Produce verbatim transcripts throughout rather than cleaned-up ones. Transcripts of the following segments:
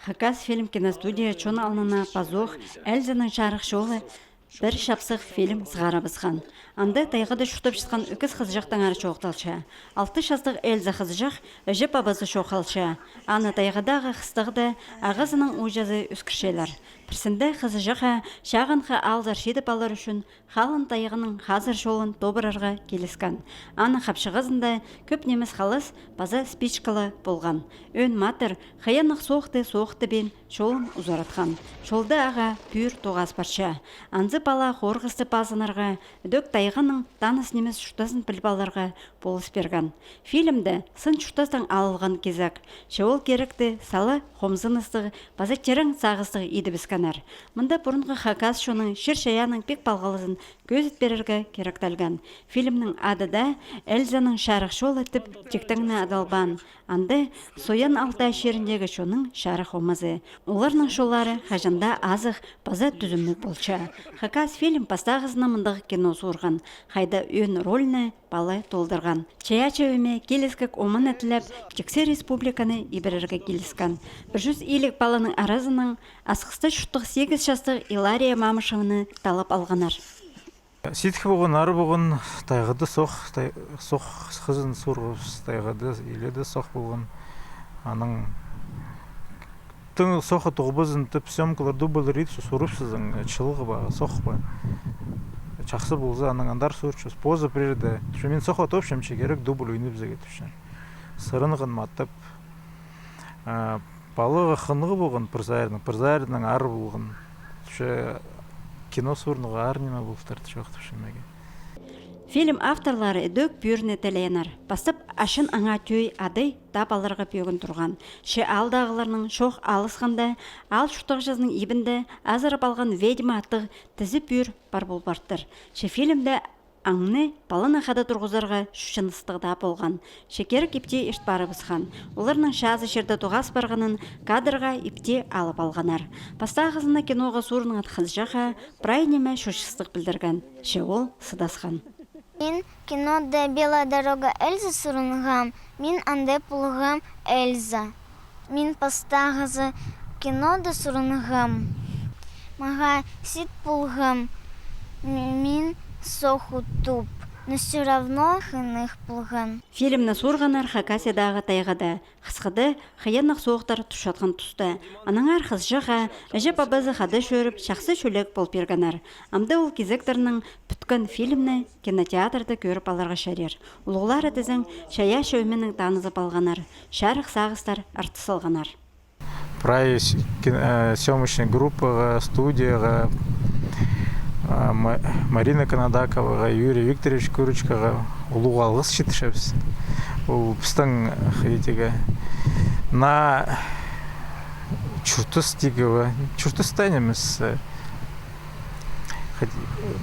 Хакасфильм киностудия чон алнына пазох «Эльзаның чарых чолы» пір чапсых фильм сығарыбысхан. Анда тайғада чуртапчатхан ӱс хызыҷахтаңар чоохталча. Алты частығ Эльза хызыҷах іҷе-пабазы чох халча. Аны тайғадағы хыстағда ағазының ууҷазы ӧскірчелер. Пірсінде хызыҷахха чағынғы аалзар читіп алар ӱчӱн халын тайғаның хазыр чолын тобырарға киліскен. Аның хапчығазында кӧп нимес халас паза спичкала полған. Ӧӧн матыр хыйаннығ соохты соохтабин чолын узаратхан. Чолда ағаа пӱӱр тоғас парча. Анзы пала хорғысты пазынарға, ідӧк тайғаның таныс нимес чуртазын піліп аларға полыс пирген. Фильмде сын чуртастаң алылған кизек. Че ол киректі сала хомзыныстығ паза тирең сағыстығ идібіскеннер. Мында пурунғы хакас чонның, чир-чайаанның пик палғалызын кӧзіт пирерге киректелген. Фильмнің ады даа «Эльзаның чарых чолы» тіп тиктең не адалбаан. Анда Соян Алтай чиріндегі чонның чарых омазы. Оларның чоллары хаҷан даа азых паза тӱзімніг полча. Хакасфильм пастағызына мындағ кино суурған, хайда ӧӧн рольны пала толдырған. Чайаачы ӧме киліскек оманы тілеп, тиксі республиканы ибірерге киліскен. Пір чӱс илиг паланың аразынаң Асхыста чурттығ сигіс частығ Илария Мамышеваны таллап алғаннар. Сидік поған, аар поған, тайғада соох, тай-, соох хызын суурғабыс, тайғада иледе соох полған. Анаң тың соохха тоғынбазын тіп, съемкалар, дубльлер идіп, суурыбысхазың, чылығ ба, соох па. Чахсы полза, анаң андар суурчабыс. Позы пірерде. Че мин соохха тоғынчам, че кирек дубль ойнабызарға тіпчем. Сырынған ма тіп. А, палаға хынығ полған пір саринаң, пір саринаң аар полған. Че кино суурынарға аар ниме полтыр, чоохтапчам меге. Фильм авторлары ідӧк пӱӱрні тілееннер. Пастап ачын аңаа тӧӧй адай таап аларға пӧгін турған. Че аалдағыларның чоох алысханда, аал чуртағҷызының ибінде азырап алған ведьма аттығ тізі пӱӱр пар пол партыр. Че фильмде аңны паланы хада турғызарға чӱчӱністіг даа полған. Че кирек ипти ирт парыбысхан. Оларның чазы чирде тоғас парғанын кадрға ипти алып алғаннар. Пастағызына киноға суурынған хызыҷахха прай ниме чочыстығ пілдірген. Че ол сыдасхан. Мин кинода «Белая дорога Эльзы» суурынғам, мин анда полғам Эльза. Мин пастағызы кинода суурынғам. Мағаа сидік полған, м-, мин соох уттым, но всё равно хынығ полған. Фильмні суурғаннар Хакасиядағы тайғада. Хысхыда хыйаннығ соохтар турчатхан туста. Аннаңар хызыҷахха іҷе-пабазы хада чӧріп, чахсы чӱлек пол пиргеннер. Амды ол кизектернең пӱткен фильмні кинотеатрда кӧріп аларға чарир. Улуғлары тізең, чайаачы ӧменең танызып алғаннар, чарых сағыстар артыс салғаннар. Прай с-, кин-, э, съемочный группаға, студияға, э, Ма-, Марина Канадаковаға, Юрий Викторович Курочкаға улуғ алғыс читірчебіс. Ол пістің, э, хайди тирге, наа чуртас тирге, чуртас та нимес, э, хайди,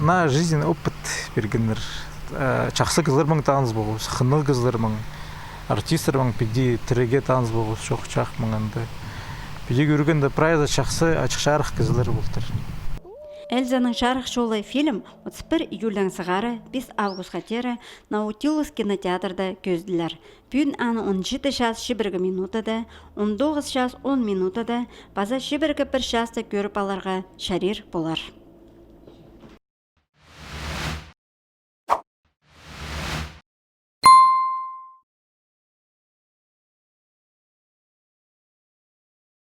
наа жизненный опыт пиргеннер. Э, чахсы кізілермен таныс полғабыс, хынығ кізілермен, артистермен, піди тіріге таныс полғабыс, чох чахмаңанда. Піди кӧргенде, прайзы чахсы, ачых-чарых кізілер полтыр. «Эльзаның чарых чолы» фильм отыс пір июльдаң сығара пис августха теере «Наутилус» кинотеатрда кӧзіділер. Пӱӱн аны он читі час чибіргі минутада, он тоғыс час он минутада паза чибіргі пір часта кӧріп аларға чарир полар.